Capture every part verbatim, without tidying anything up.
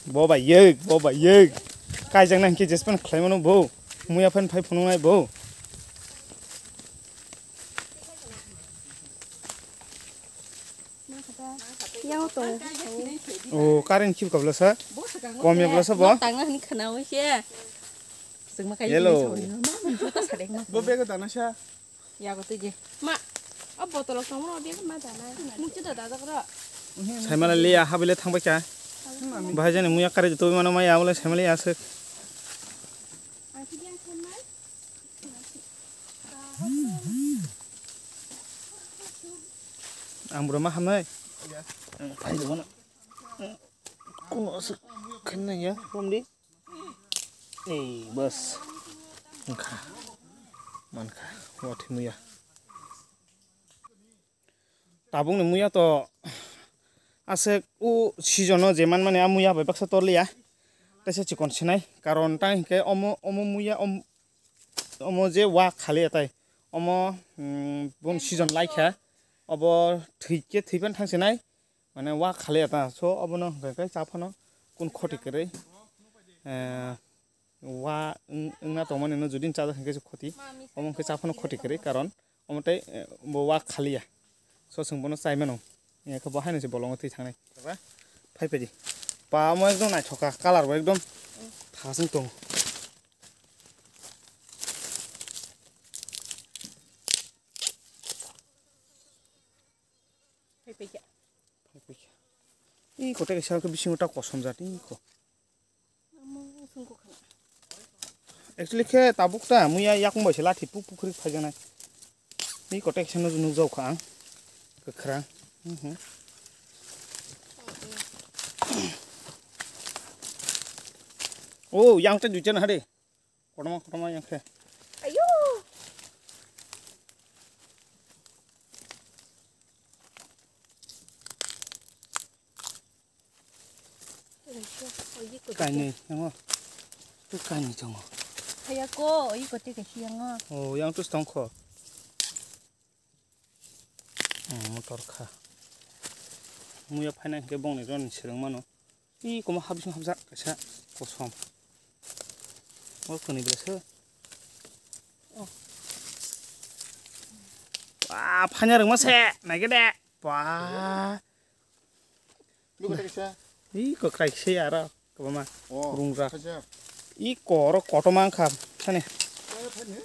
Bo bai yek, bo bai yek. Kaijak nang khe jespan khlai mano bo. Muya phan phai phunuk nai bo. Yang tong. O, current khib kabla sa. Kom ya bla sa bo. Tang na ni khana wi se. Sing ma kai. Hello. Bo bega dana sa. Yago twi je. Ma, a botolo tongmano biyang ma dana. Mukti da dajak ro. Saimala le a habile thangbai kha. Bahai jani muya kare joto mano maya wala saimala ya aswk. Ang khe biyang khe mai. Ang bro ma hamnai. Phai jono. Kuno aswk khenna ya romdi. Ei, bas. Wngkha. Mankha. Wathi muya. Tabukni muya to aswk o season o je manmani a muya bai baksa torliya. Teisa chikon sinai. Karon tang hinkhe omo, omo muya om-, omo je wa khaliya tai. Omo, mm, bun season laikha. Obo thwikhe thwiphano thang sinai. Mane wa khaliya ta, so obono hwnkhe khe cha phano kun khoti kwrwi, eh, wa wng-, wngna tongmani no jodi chajak hwnkhe se khoti, omo hwnkhe cha phano khoti kwrwi, karon omo tei, eh, bo wa khaliya, so chwng bono chai mano, ya khe bo haino se bolongo twi thangnai. Phai phaidi, pa omo ekdom naithok kha, colour bo ekdom thaswng tongo. Phai paikha. Phai paikha. Ih, kote kaisa khe bisingo ta kosom jat, ih, ko. Amo sungkuk khana. Actually khe tabuk ta, muya yakung bai se lathi puk puk khri phaijaknai. Ih, kote kaisa no nukjak kha ang. Kwkhwrang. Mhm. Oh, yang ta duitan hade. Kotorma, kotorma yang khe. Ayo. Kainwi, yang o. Tu kainwi tongo. Haya ko, oyi kote kaisi yang o. Oh, yang tu tongkho. Hmm, motor kha. Muya phaina hinkhe bongni roni swrwng mano. Ih, komo habising habjak kaisa kosom. O kwnwi bwlai se. Oh. Ah, phaina rwngma se, naikhe de. Ba. Ih, kwkhwrai se aro. Kwbangma. Oh, rungjak. Kaisa. I koro kotorma wngkha, thani. Kaya thani?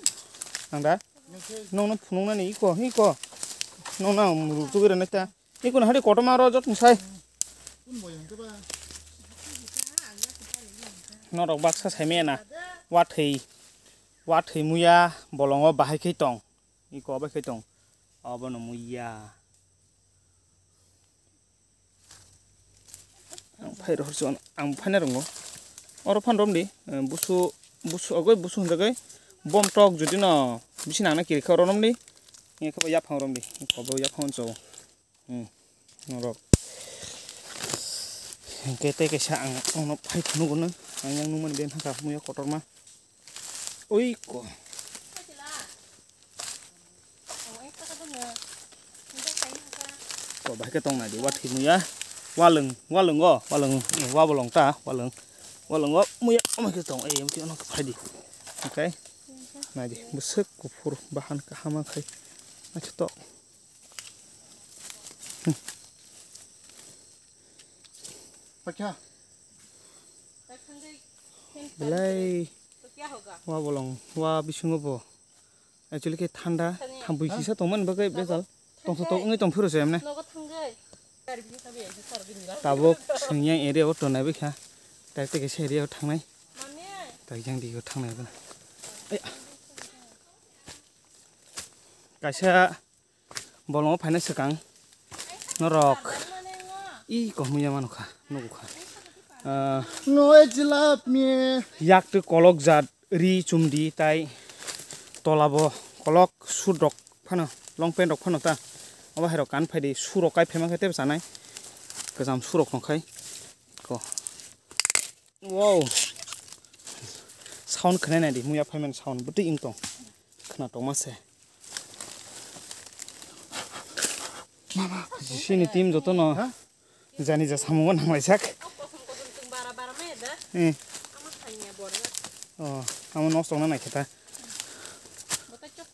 Ang da? Nokse. Nokno phunuknani iko, iko. Nokno ang rukjagwi rwnai ta. Iko no hari kotorma oro jotoni sai. Kun bo yang khe ba? Norok baksa saimaya na. Wathwi, wathwi muya bolongo bahai khe tong. Iko bai khe tong. Obono muya. Ang phai rohor se, ang phaina rongo. Oro phan romdi, eh, busu, busu agoi, busu hwnjagoi. Bom tok jodi no bisi nangna kiri khe oro romdi. Eko yaphang romdi. Eko bo yaphang so. Hmm. Norok. Hingke tei kaisa ang ono phai phunuk gwnang. Ang yang nungmani ben hakha muya kotorma. Oi ko. Ko bahai khe tong nai di, wa thwi muya. Walwng, walwng o, walwng, eh, wa bolong ta, walwng. Walwng o muya, omo khe tong, eh, omo khe ono khe phai di. Okay. Nai di, bwswk kuphur, bahan kaham khai. Naithotok. Hmm. Pakya. Belai wa bolong, wa bisingo bo. Actually khe thanda, thambui kisa tongmani bagwi bejal. Tongthotok wngwi tongphuru se emne. Tabuk swngyang area o tongnai bwkha. Tai tei kaisa area o thangnai. Tai jang dio thangnai bwna. Ai. Kaisa bolongo phaina swkang norok i kohmui ya mano kha, nugo kha. Ah, no, it's love me. Yak twi kolok jat ri chumdi tai tola bo kolok suit rok phano, long pant rok phano ta. Obo hai rok kan phai di, su rok kai phaima khe tebo chanai. Kwcham su rok tong khai. Ko. Wow. Sound khwnai nai di, muya phaimani sound bwtwi wng tong. Khna tongma se. Sini team joto no. Ha? Jani ja samung nanglai sak. Eh. Oh, amo nosto wngna naikhe ta.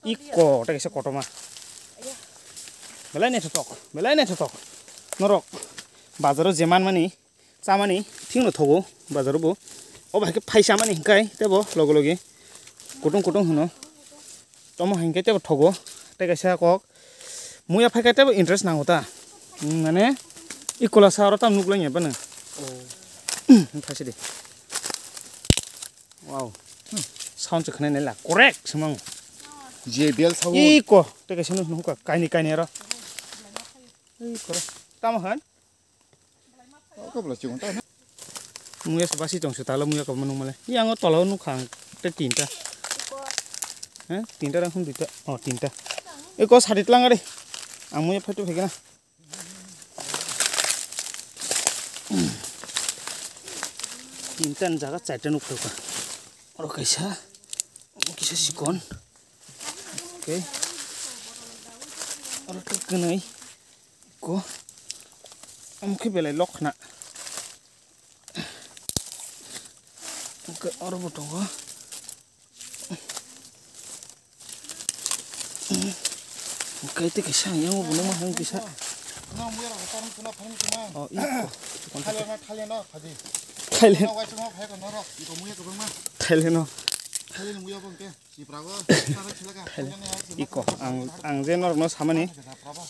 Iko, tei kaisa kotorma. Belai naithotok, belai naithotok. Norok bazaro je manmani, chamani, thikno thogo bazaro bo. O bai khe phai chamani hinkai, tebo loge loge. Kutung kutung hwno. Tomo hinkhe tebo thogo. Tei kaisa kok. Muya phaikhe tebo interest nango ta. Hmm, mane, ikola sa oro tam nuklai ya bano. Oh. Thaisi di. Wow. Sound se khwnai nai la. Correct, semang. J B L sao. Iko, tei kaisa nuk nukha. Kaini, kaini aro. Iko. Tamo han? Muya se basi tong se talo muya ko manung male. Yang o tola o nukha ang te tinta. He? Tinta rang hum duita. Oh, tinta. Eko sadi tlang ari. Ang muya phaitu phai kena. Tinta ni jaga charta nuk phai ka. Oro kaisa. Kisa sikon. Okay. Oro tok kenai. Ko. Am khe belai lok khna. Hwnkhe oro bo tongo. Hwnkhe tei kaisa yang bo nangma hwn kisa. Nang muya rok tarung tuna phaini tuna. Oh, iko. Thailand na, Thailand na, phaji. Thailand. Nang waisuk ma phai ko norok, iko muya kwbangma. Thailand no. Thailand muya bo hwnkhe, Sipra go, Sipra go khilaga, Thailand. Thailand ni ha, Sipra go. Iko, ang, ang je norok no samani. Thailand ni ha, Sipra go.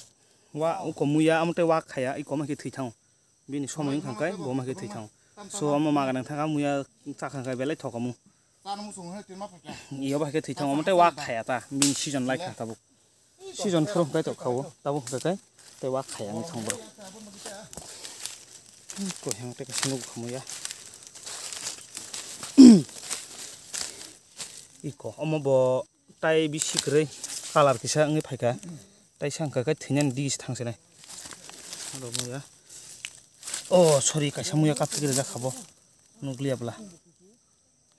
Wa, uko muya, amo tei wak khaya, iko ma khe thwi thango. Bini somoi wngkha khe, bo ma khe thwi thango. So, omo maga nang thangkha, muya chakha khe belai thokomu. Iyo ba khe thwi thango, omo tei wak khaya ta, bini season lai kha tabuk. Season phuru hwnkhe to khawo, tabuk hwnkhe khe tei wak khaya wngwi thang borok. Ko yang tei kaisa nugo kha muya. Iko, omo bo. Tai bisi kwrwi colour kisa wngwi phaikha. Tai sangkha khe thwinani digi se thangsinai. Aro muya. Oh, sorry, kaisa muya kaphik rijak kha bo. Nukliya bwla.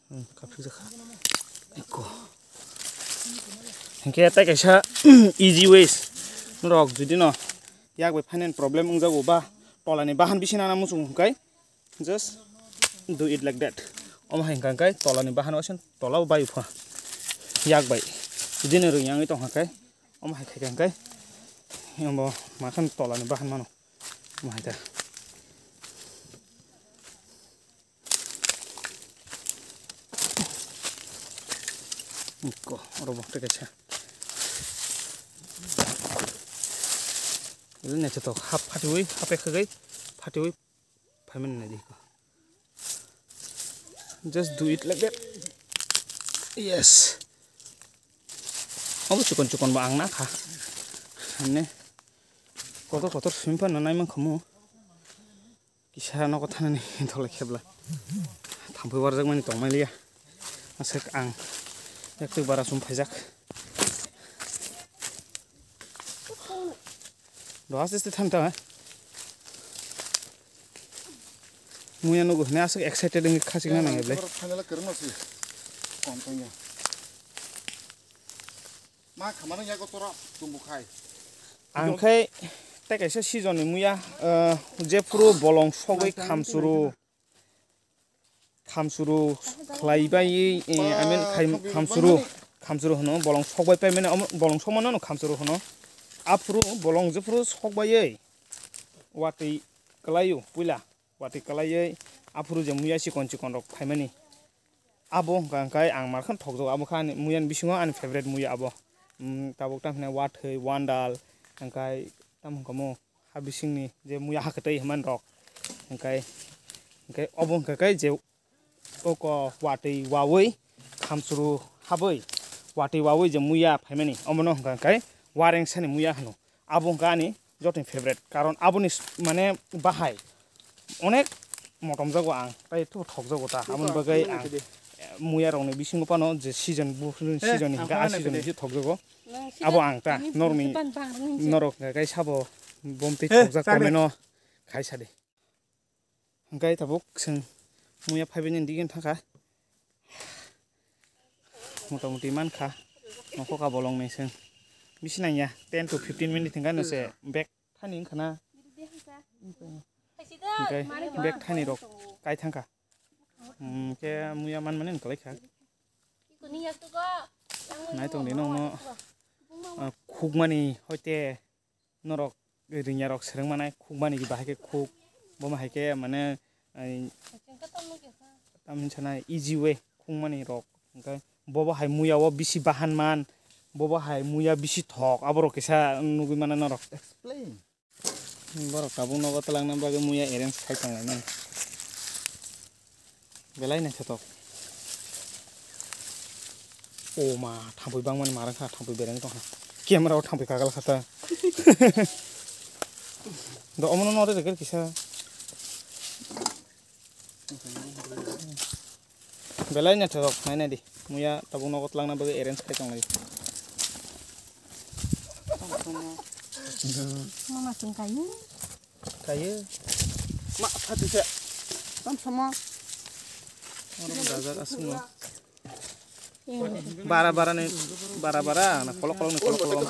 Hmm, kaphik jakha. Eko. Hinkhe tai kaisa easy ways. Norok jodi no yak bai finance problem wngjago ba tolani bahan bisi nana muchung hwnkhe. Just do it like that. Omo hai hwnkha khe tolani bahan waisa tola o bai pha. Yak bai. Bini rwng yangwi tongkha khe. Omo hai khaikha khe. Omo makhan tolani bahan mano. Omo hai ta. Ko, oro bo tei kaisa. Ini naithotok hap phatiwi, hap ekhagwi, phatiwi. Phaimani nai di ko. Just do it like that. Yes. Obo chikon chikon bo ang na kha. Hamne. Kotor kotor swim pan na nai man khamu. Kisa nogo thanani dole khebla. Thampui warjak mani tong maliya. Aswk ang. Yak twi bara sum phaijak. Do aste aste than ta. Muya nugo hwnwi aswk excited wngwi khachikna nangya ble. Final kwrwngno si. Kon tongya. Ma khamano yago tora tumbu khai. Ang khai tei kaisa season ni muya, eh, jephuru bolong sogwi khamchuru. Khamsuru khlai bai, eh, I mean, khai-, khamsuru, khamsuru hwno, bolong sok bai pai mani, omo bolong sok mano no khamsuru hwno. Aphuru bolong jephuru sok bai oi, watwi kwlai o puila, watwi kwlai oi, aphuru je muya chikon chikon rok phaimani. Abo hwnkha hwnkhe ang markhan thokjago, abo khe ani muya ni bisingo ani favorite muya abo. Mm, tabuk tamo hwnwi watwi, wandal, hwnkhe tamo hwnkha mo. Ha bisingni je muya ha kwtwi hwnmani rok. Hwnkhe, hwnkhe obo hwnkha khe je oko watwi wawi khamsuru habwi, watwi wawi je muya phaimani, omono hwnkha khe warengsani muya hwno. Abo hwnkha ani jotoni favorite, karon aboni s-, mane bahai onek motomjago ang, tai to thokjago ta, aboni bagwi ang muya rokni bisingo phano je season, bu season ni hwnkha, a season ni bisingo thokjago. Abo ang ta, norokni, norok hwnkha khe sabo bomtwi thokjak comment o khai sadi. Hwnkhe tabuk chwng muya phaibaini digini thangkha. Motamuti mankha. Nokhoka bolongni chwng. Bisi nangya, ten to fifteen minute hwnkha no se bag thani wngkha na. Hwnkhe bag thani rok kai thangkha. Hmm, khe muya manmani wng kwlai kha. Nai tong di nokno, ah, khukmani hoite norok ringya rok swrwng manai khukmani bahai khe khuk. Bomo hai khe mane, ai, tamni sana easy way khukmani rok. Hwnkhe bobo hai muya o bisi bahan man, bobo hai muya bisi thok, aborok kisa nugwi mano norok. Explain. Borok tabuk nogo twlangna bagwi muya arrange khai tonglaimani. Belai naithotok. O ma, thampui bangmani ma rwngkha, thampui bereng tongkha. Camera o thampui kagal kha ta. Do omono nore rwgwk kisa. Belai naithotok, nai nai di. Muya tabuk nogo twlangna bagwi arrange khai tonglai. Mama chwng kaio. Kaio. Ma, phatisa. Tam sama. Oro bazar aswkno. Bara bara ni, bara bara na, kolok kolok ni, kolok kolok.